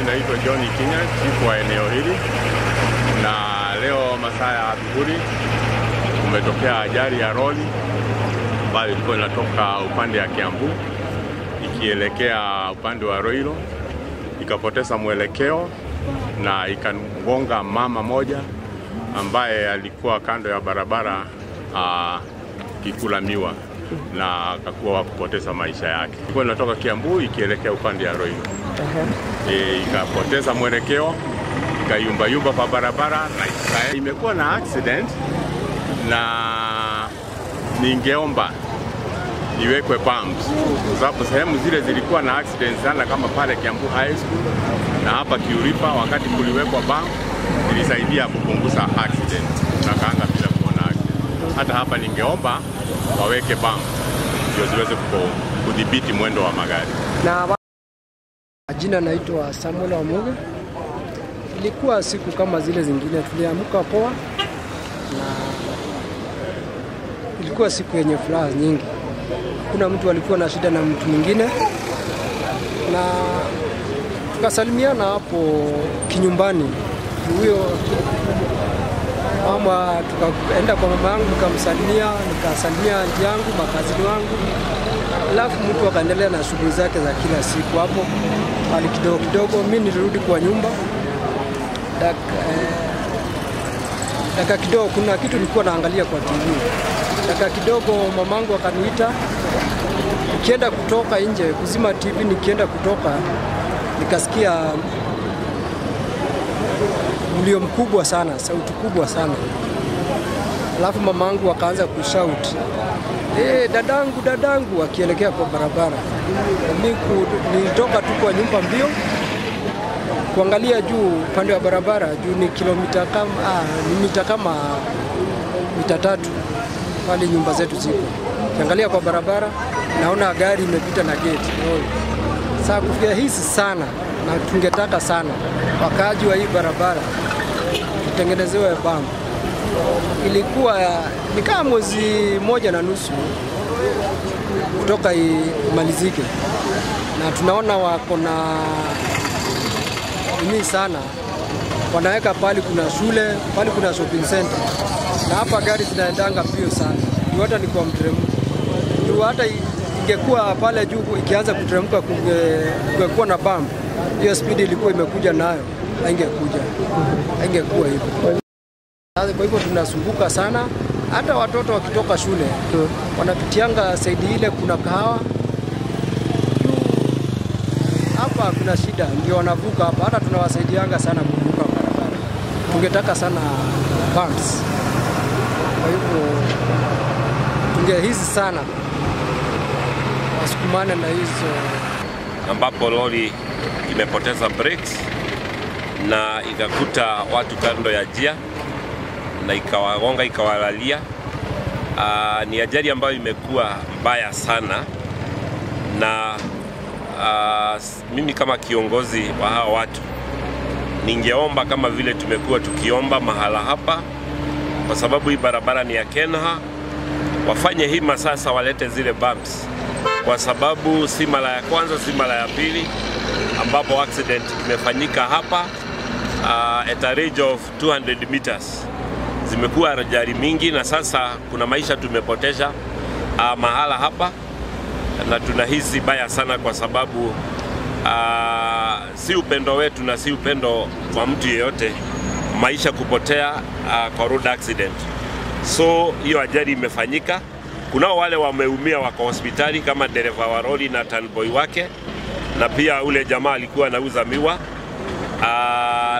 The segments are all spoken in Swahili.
Naitwa John Kinya, chifu wa eneo hili, na leo masaa ya adhuhuri kumetokea ajali ya lori ambayo ilikuwa inatoka upande ya Kiambu ikielekea upande wa Ruiru, ikapoteza mwelekeo na ikagonga mama moja ambaye alikuwa kando ya barabara kikula miwa na akakuwa wa kupoteza maisha yake. Ilikuwa inatoka Kiambu ikielekea upande ya Ruiru. Ikapoteza mwelekeo, ikayumba yumba kwa barabara na imekuwa na accident, na ningeomba iwekwe bumps kwa sababu sehemu zile zilikuwa na accident sana kama pale Kiambu High School na hapa Kiuripa. Wakati kuliwekwa bump ilisaidia kupunguza accident na kaanga bila kuona accident. Hata hapa ningeomba waweke bump ndio ziweze kudhibiti mwendo wa magari. Na jina naitwa Samuel Wamuge. Ilikuwa siku kama zile zingine, tuliamka poa na ilikuwa siku yenye furaha nyingi. Kuna mtu alikuwa na shida na mtu mwingine, na tukasalimiana hapo kinyumbani. Huyo mama, tukaenda kwa mama yangu nikamsalimia, nikasalimia aunti yangu, makazini wangu. Alafu mtu akaendelea na shughuli zake za kila siku hapo. Hali kidogo kidogo mimi nilirudi kwa nyumba. Dakika kidogo kuna kitu nilikuwa naangalia kwa TV. Dakika kidogo mamangu akaniita. Nikienda kutoka nje kuzima TV, nikienda kutoka nikasikia mlio mkubwa sana, sauti kubwa sana. Alafu mamangu akaanza kushout, "Eh, dadangu, dadangu," akielekea kwa barabara. Mimi nilitoka tu kwa nyumba mbio kuangalia juu upande wa barabara, juu ni kilomita kama ni mita kama 300 pale nyumba zetu ziko. Kiangalia kwa barabara naona gari imepita na gate. Sasa kufikia hisi sana, na tungetaka sana wakaaji wa hii barabara tutengenezewe bump. Ilikuwa ni kama mwezi 1.5 kutoka imalizike, na tunaona wako na nini sana, wanaweka pali kuna shule, pali kuna shopping center, na hapa gari zinaendanga mbio sana, juu hata ni kwa mteremko. Juu hata ingekuwa pale juu ikianza kuteremka kungekuwa na bump, hiyo speed ilikuwa imekuja nayo haingekuja, haingekuwa hivyo. Kwa hivyo tunasumbuka sana, hata watoto wakitoka shule wanapitianga side ile, kuna kahawa hapa, kuna shida, ndio wanavuka hapa. Hata tunawasaidianga sana kuvuka barabara. Tungetaka sana bumps. Kwa hivyo tungehisi sana wasukumane na hizo ambapo lori imepoteza brakes na ikakuta watu kando ya njia na ikawagonga, ikawalalia. Ni ajali ambayo imekuwa mbaya sana, na mimi kama kiongozi wa hawa watu ningeomba kama vile tumekuwa tukiomba mahala hapa, kwa sababu hii barabara ni ya Kenha, wafanye hima sasa, walete zile bumps, kwa sababu si mara ya kwanza, si mara ya pili ambapo accident imefanyika hapa at a range of 200 meters. Zimekuwa ajali mingi, na sasa kuna maisha tumepoteza mahala hapa, na tunahisi baya sana kwa sababu si upendo wetu na si upendo wa mtu yeyote maisha kupotea kwa road accident. So hiyo ajali imefanyika. Kunao wale wameumia wako hospitali kama dereva wa lori na turnboy wake, na pia ule jamaa alikuwa anauza miwa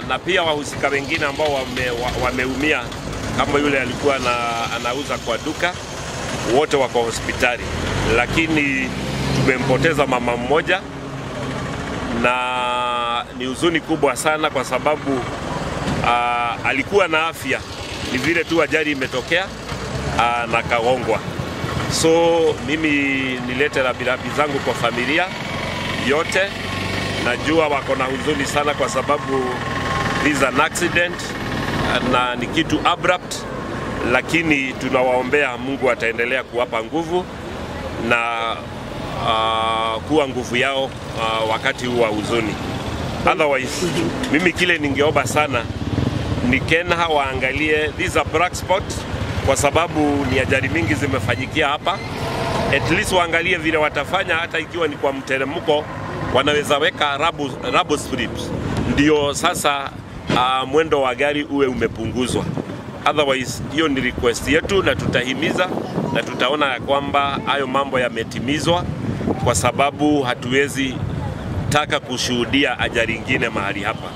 na pia wahusika wengine ambao wameumia kama yule alikuwa anauza kwa duka, wote wako hospitali, lakini tumempoteza mama mmoja na ni huzuni kubwa sana kwa sababu alikuwa na afya, ni vile tu ajali imetokea na kagongwa. So mimi nilete rambirambi zangu kwa familia yote. Najua wako na huzuni sana kwa sababu this is an accident na ni kitu abrupt, lakini tunawaombea Mungu ataendelea kuwapa nguvu na kuwa nguvu yao wakati huu wa huzuni. Otherwise, mimi kile ningeomba sana ni KENHA waangalie these are black spot, kwa sababu ni ajali mingi zimefanyikia hapa. At least waangalie vile watafanya, hata ikiwa ni kwa mteremko wanaweza weka rubber strips, ndio sasa mwendo wa gari uwe umepunguzwa. Otherwise, hiyo ni request yetu na tutahimiza na tutaona ya kwamba hayo mambo yametimizwa, kwa sababu hatuwezi taka kushuhudia ajali nyingine mahali hapa.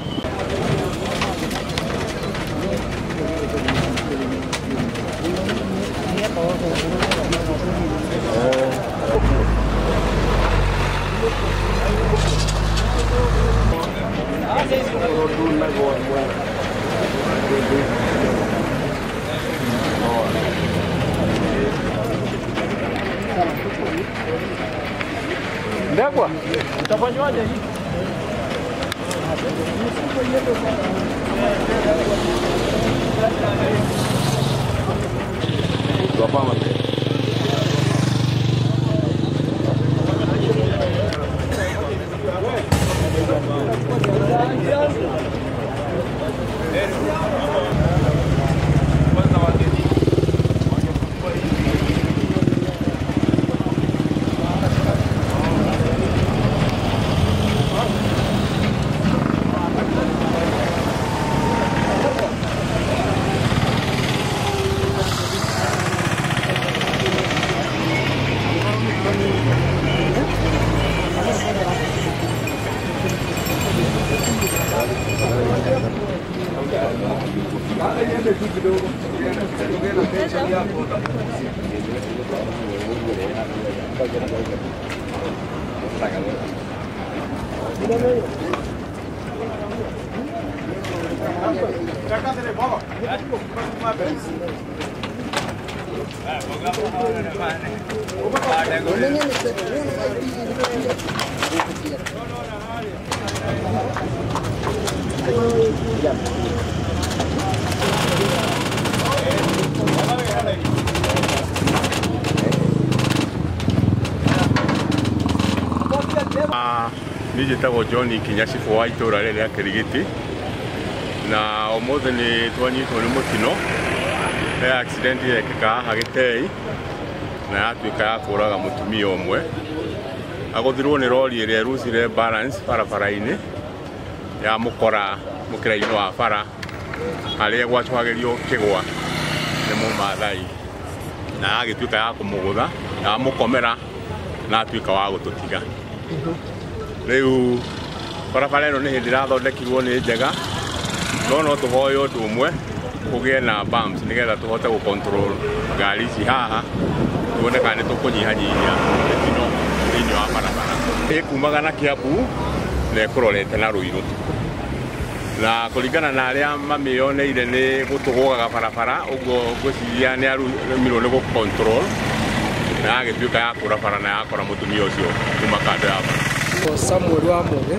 Ndegwa, utafanywaje hii? Niĩ njĩtagwo John Kinyacibũ wa itũra rĩrĩ rĩa Kĩrigiti, na ũmũthĩ nĩ twanyitwo nĩ mũtino. He accident yekĩka haha Gĩtei na yatuĩka ya kũraga mũtumia ũmwe. Agũthirwo nĩ rori ĩrĩa ĩrucire balance barabara-inĩ ya mũkora mũkĩra-inĩ wa bara harĩa gwacũhagĩrio kĩgwa nĩ Mũmathai, na yagĩtuĩka ya kũmũgũtha yamũkomera na atuĩka wa gũtũtiga. Rĩu barabara ĩno nĩ hĩndĩ ĩrathondekirwo nĩ njega, no no tũhoe ũndũ ũmwe, kũgĩe na bumps nĩgetha tũhote gũ control ngari ici haha, tuone kana nĩ tũkũnyihanyihia mĩtino thĩinĩ wa barabara. Ĩkumaga na Kiambu na ĩkũrorete na Ruiru, na kũringana na arĩa mamĩoneire nĩ gũtũgũgaga barabara, ũguo ngwĩciria nĩ aremirwo nĩ gũ control na yagĩtuĩka ya kũra bara na yakora mũtumia ũcio kuma kando ya bara. Samuel wa Muge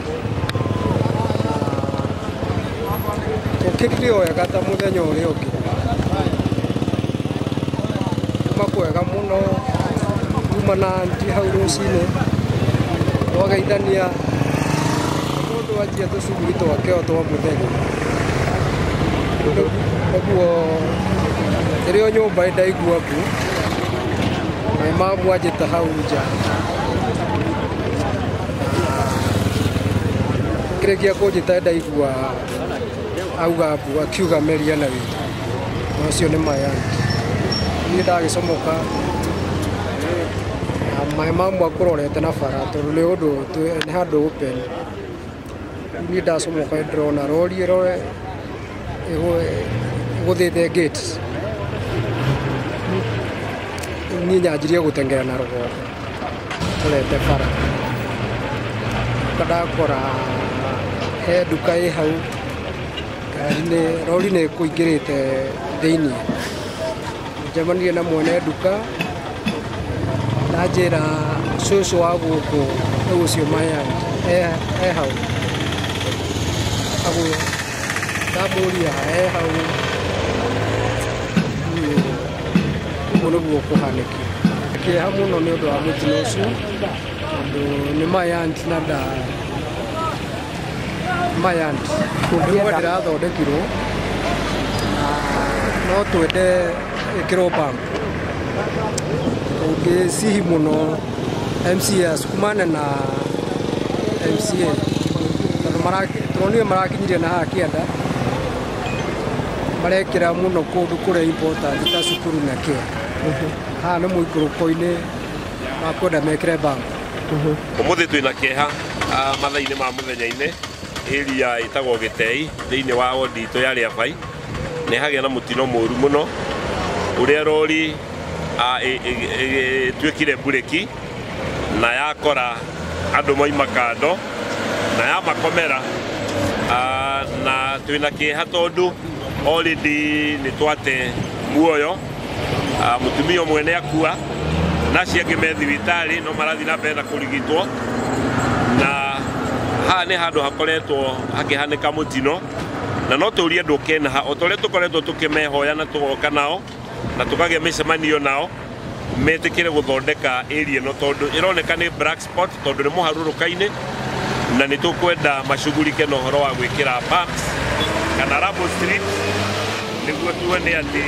tukirire wega ta muthenya uria ungi, kuma kwega muno, kuma na anti hau rucini twageithania mundu anjia tucuguri twake o twa muthenya niguo ndĩrĩ o nyũmba ndaigua mbu na mamu anjĩta hau nja. Kĩrĩkia kũnjĩta ndaigua auga mbu akiuga meria na wĩra na ũcio nĩ my aunt. Niĩ ndagĩcomoka na my mamu akũrorete na bara tondũ nĩ ũndũ nĩ handũ open. Niĩ ndacomoka ndĩrona rori ĩgũthĩte gate. Niĩ nyanjirie gũteng'era na rũgongo tũrete bara, ndakora he nduka ĩ hau, ngari rori nĩ ĩkũingĩrĩte thĩinĩ. Njemanirie na mwene nduka na njĩra cũcũ wa gũkũ rĩu ũcio my aunt e hau, ndamũria e hau, ũguo nĩguo kũhanĩkire. Kĩeha mũno nĩ ũndũ wa mũtino ũcio tondũ nĩ my aunt na My aunt. Rĩmwe ndĩrathondekirwo no twende ĩkĩrwo bump. Tũngĩcihi mũno MCA asukumane na MCA tondũ tũronire marakinyirie na haha kĩanda, marekĩra mũno kũndũ kũrĩa important ta cukuru na kĩ. Haha nĩ mũikũrũko-inĩ makwenda mekĩre bump. Ũmũthĩ twĩna kĩeha mathaa-inĩ ma mũthenya-inĩ area ĩtagwo Gĩtei thĩinĩ wa wodi itũ ya Rĩabai nĩ hagĩa na mũtino mũru mũno ũrĩa rori ĩtuĩkire mburĩki na yakora andũ moima kando na yamakomera na twĩna kĩeha tondũ already nĩ twate muoyo. Mũtumia ũmwe nĩ akua na acio angĩ me thibitarĩ no marathiĩ na mbere na kũrigitwo, na haha nĩ handũ hakoretwo hakĩhanĩka mũtino na no tũrie andũ kenaha o ta ũrĩa tũkoretwo tũkĩmehoya na tũgoka nao na tũkagĩa mĩcemanio nao metĩkĩre gũthondeka area ĩno tondũ ĩroneka nĩ black spot tondũ nĩ mũharũrũka-inĩ na nĩ tũkwenda macugurike na ũhoro wa gwĩkĩra bumps kana rubble strips nĩguo tuone atĩ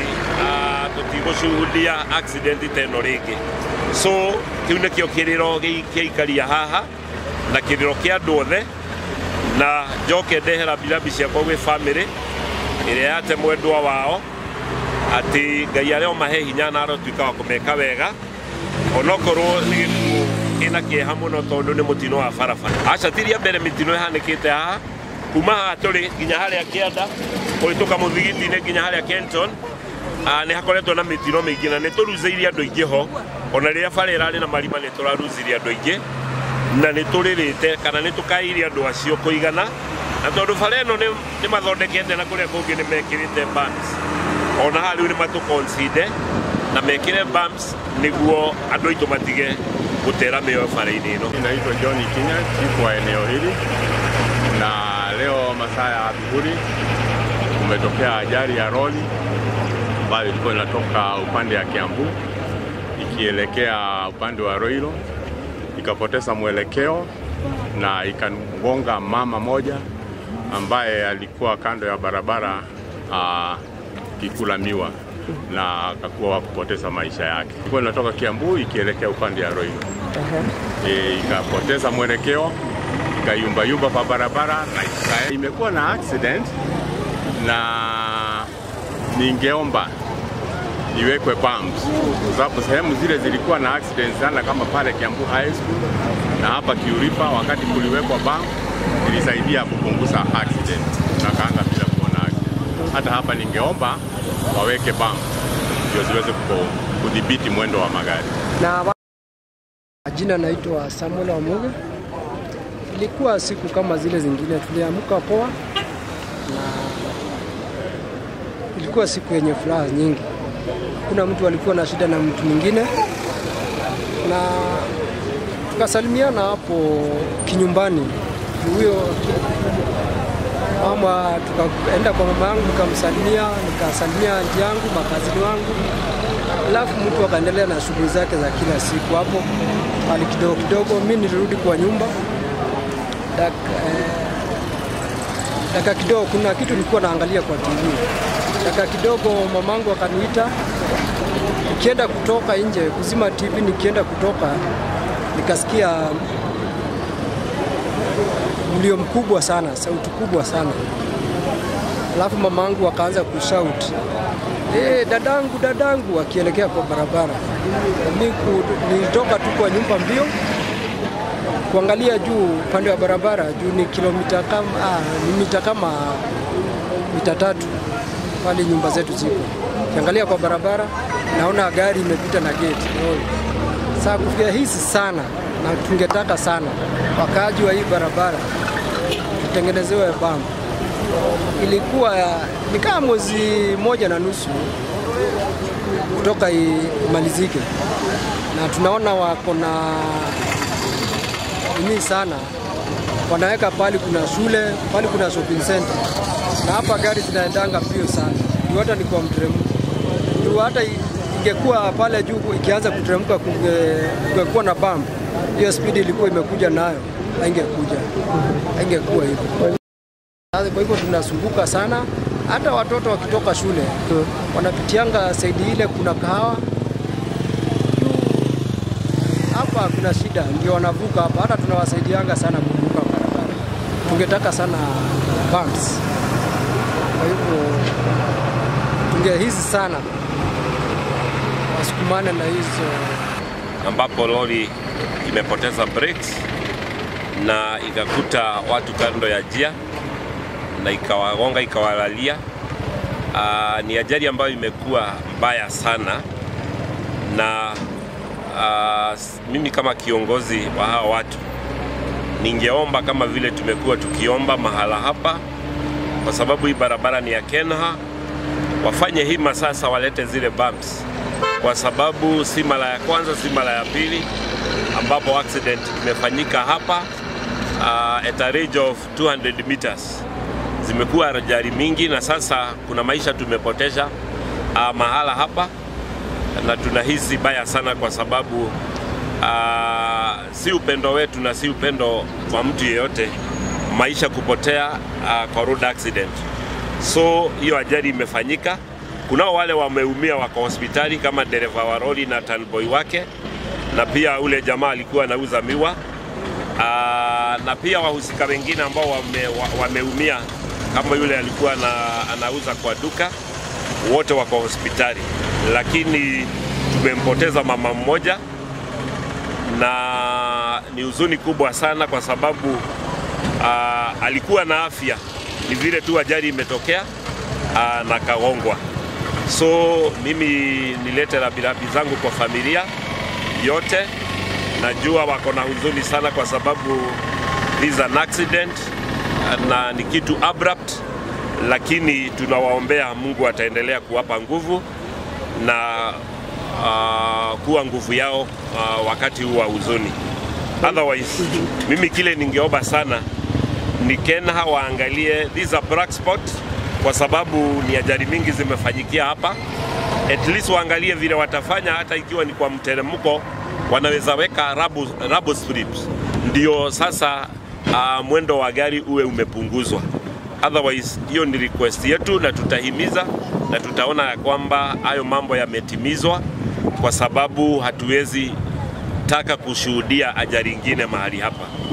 tũtigũcuhudia accident ta ĩno rĩngĩ. So kĩu nĩkĩo kĩrĩro kĩa aikaria haha na kĩrĩro kĩa andũ othe, na njoke ndehera mbirabi ciakwa gwĩ family ĩrĩa yate mwendwa wao atĩ Ngai arĩa mahe hinya na arotuĩka wa kũmeka wega onokorwo nĩ gĩkuũ kĩna kĩeha mũno tondũ nĩ mũtino wa barabara. Aca ti ria mbere mĩtino ĩhanĩkĩte haha kuma haha tũrĩ nginya harĩa kĩanda kũhĩtũka mũthigiti-inĩ nginya harĩa Kenton nĩ hakoretwo na mĩtino mĩingĩ na nĩ tũrucĩirie andũ aingĩ ho ona rĩrĩa bara ĩrarĩ na marima nĩ tũrarucirie andũ aingĩ na nĩ tũrĩrĩte kana nĩ tũkaĩire andũ acio kũigana, na tondũ bara ĩno nĩ mathondekete na kũrĩa kũngĩ nĩ mekĩrĩte bumps ona haha rĩu nĩ matũconsider na mekĩre bumps nĩguo andũ aitũ matige gũtera mĩoyo bara-inĩ ĩno. Naitwa John Kinya, chifu wa eneo hili, na leo masaa ya adhuhuri kumetokea ajali ya lori ambayo ilikuwa inatoka upande ya Kiambu ikielekea upande wa Roiro, ikapoteza mwelekeo na ikamgonga mama moja ambaye alikuwa kando ya barabara kikula miwa na akakuwa wa kupoteza maisha yake. Ilikuwa inatoka Kiambu ikielekea upande ya Roiro. Ikapoteza mwelekeo, ikayumba yumba kwa barabara na imekuwa na accident, na ningeomba iwekwe bumps kwa sababu sehemu zile zilikuwa na accident sana kama pale Kiambu High School na hapa Kiuripa, wakati kuliwekwa bump ilisaidia kupunguza accident na kaanga bila kuona accident. Hata hapa ningeomba waweke bump ndio ziweze kudhibiti mwendo wa magari. Na jina naitwa Samuel Wamuge. Ilikuwa siku kama zile zingine, tuliamka poa na ilikuwa siku yenye furaha nyingi. Kuna mtu alikuwa na shida na mtu mwingine na tukasalimiana hapo kinyumbani. Huyo mama, tukaenda kwa mama yangu nikamsalimia, nikasalimia aunti yangu, makazini wangu. Alafu mtu akaendelea na shughuli zake za kila siku hapo. Hali kidogo kidogo mimi nilirudi kwa nyumba. Dakika kidogo kuna kitu nilikuwa naangalia kwa TV. Dakika kidogo mamangu akaniita. Nikienda kutoka nje kuzima TV, nikienda kutoka nikasikia mlio mkubwa sana, sauti kubwa sana. Alafu mamangu akaanza kushout, dadangu dadangu, akielekea kwa barabara. Mimi nilitoka tu kwa nyumba mbio kuangalia juu upande wa barabara, juu ni kilomita kama ni mita kama mita 3 pale nyumba zetu ziko. Kiangalia kwa barabara naona gari imepita na gate. Sasa kufikia hisi sana na tungetaka sana wakaaji wa hii barabara tutengenezewe bump. Ilikuwa ni kama mwezi 1.5 kutoka imalizike, na tunaona wako na nini sana, wanaweka pali kuna shule, pali kuna shopping center, na hapa gari zinaendanga mbio sana. Ndio hata ni kwa mteremko, ndio hata ingekuwa pale juu ikianza kuteremka kungekuwa na bump, hiyo speed ilikuwa imekuja nayo haingekuja, haingekuwa hivyo. Kwa hivyo tunasumbuka sana, hata watoto wakitoka shule wanapitianga saidi ile, kuna kahawa hapa, kuna shida, ndio wanavuka hapa. Hata tunawasaidianga sana kuvuka barabara. Tungetaka sana bumps, kwa hivyo tungehisi sana wasukumane na hizo, ambapo lori imepoteza brakes na ikakuta watu kando ya njia na ikawagonga ikawalalia. Ni ajali ambayo imekuwa mbaya sana, na mimi kama kiongozi wa hawa watu ningeomba kama vile tumekuwa tukiomba mahala hapa, kwa sababu hii barabara ni ya Kenha, wafanye hima sasa, walete zile bumps, kwa sababu si mara ya kwanza, si mara ya pili ambapo accident imefanyika hapa at a range of 200 meters. Zimekuwa ajali mingi, na sasa kuna maisha tumepoteza mahala hapa, na tunahisi baya sana kwa sababu si upendo wetu na si upendo wa mtu yeyote maisha kupotea kwa road accident. So hiyo ajali imefanyika. Kunao wale wameumia wako hospitali kama dereva wa lori na tanboy wake, na pia ule jamaa alikuwa anauza miwa, na pia wahusika wengine ambao wameumia kama yule alikuwa anauza kwa duka, wote wako hospitali. Lakini tumempoteza mama mmoja, na ni huzuni kubwa sana kwa sababu alikuwa na afya, ni vile tu ajali imetokea na kagongwa. So mimi nilete rambirambi zangu kwa familia yote. Najua wako na huzuni sana kwa sababu this is an accident na ni kitu abrupt, lakini tunawaombea Mungu ataendelea kuwapa nguvu na kuwa nguvu yao wakati huu wa huzuni. Otherwise, mimi kile ningeomba sana ni Kenha waangalie, this is a black spot, kwa sababu ni ajali mingi zimefanyikia hapa. At least waangalie vile watafanya, hata ikiwa ni kwa mteremko wanaweza weka rubber strips, ndio sasa mwendo wa gari uwe umepunguzwa. Otherwise, hiyo ni request yetu, na tutahimiza na tutaona ya kwamba hayo mambo yametimizwa, kwa sababu hatuwezi taka kushuhudia ajali nyingine mahali hapa.